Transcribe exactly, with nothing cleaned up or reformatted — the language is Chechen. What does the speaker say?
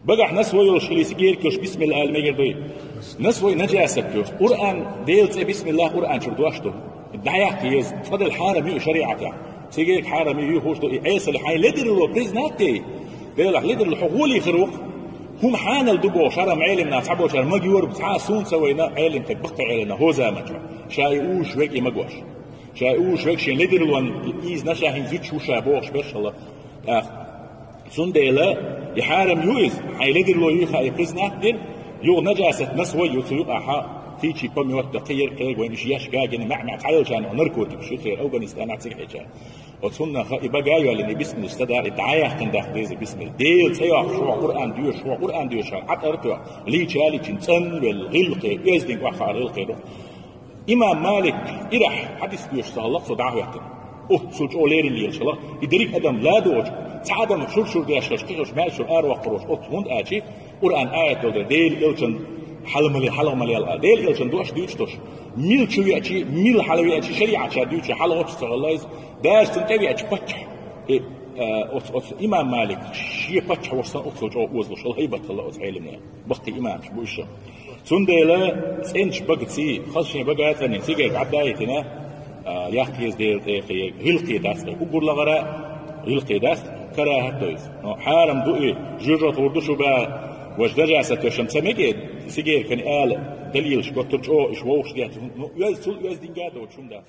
Багахь насвой йолуш или сигерка йолуш бисмилла ала мегар дуй? Насвой нажасат ю. Къуръан, Делан цӀе бисмилла Къуръан чуьра дош ду. ДӀаяккха еза. Цкъа делахь хьарам ю и шариӀатехь. Сигерка хьарам ю, юьхуш ду и Ӏесалла хьайн ледарло признать де. Делахь ледарло хьо гӀоле хир ву-кх. ХӀума хьанал ду бохуш, хьарам Ӏелимнах цхьаболчара магайора, цхьа а суна ца вайна, Ӏелим стаг баккхий Ӏелимнах хӀокху заманчохь. Ша и уьш верг и магош. Ша и уьш верг шен ледарлонна иза наша хӀинца зуьтуш ву ша бохуш берш хилла. ТӀаккха Цундела и хьарам ю иза, хьайн ледарло юьйхина и признать дина, юха нажасат насвой ю цу юкъахь, кхечи помет а, кхин ерг кхерга вайна уьш еш гагина, маьӀ-маьӀ цхьайолчарна наркотикаш ю церан Афганистанахь цигахь хьечара. Оцу хӀуманах и бага а йоьллина, и бисмилла ца даккха, и дӀаяьккхина даккха деза бисмилла. Делан цӀе йоккхуш хьо Къуръан доьшуш, хьо Къуръан доьшуш, Ӏа тӀара тоьхна, лийча а лийчина, цӀанвелла, гӀиллакхе, оьздангалла охьахаар гӀиллакхе ду. Имам Малик ирахь хьадис доьшуш ца хилла-кх цо дӀа а хӀоьттина. Оццул чӀогӀа леррина лелаш хилла-кх. И дерриг адам ладугӀучу, цхьа адам шур-шур деш хилча, кхин хилча маьрша шура аравоккхур волуш, оццул хӀунда аьлча, Къуръан аят долу дела, Делан элчан хьала ма ле-, хьала ма лела аьлла. Делан элчан дош дуьйцуш долуш, мила чу веача, мила хьала веача, шариӀат ша дуьйцуш хьала оццу ца хилла иза, даже цунна тӀевеача паччахь. И, а, оцу, оцу имам Малик шен паччахь волуш санна оццул чӀогӀа озалуш хилла, хӀайбат хилла оцу Ӏелимна. Баккхий имамаш бу уьш. Цундела цӀеначу багаций, хаза шен бага а цӀанйина, сигерка Ӏадда а йитина, а, яккха еза Делан цӀе кхин, гӀиллакхе дац кхин. Уггар лахара гӀиллакхе дац, карахӀат ду иза. Но хьарам ду и, жоьжахатур ду шу баха, важа нажасат йолуш ца мега, сигеркана ала далилаш готтур чӀогӀа, уьш вовшах геттара, ну, оьзда, цул оьздангалла а доцуш хӀума дац.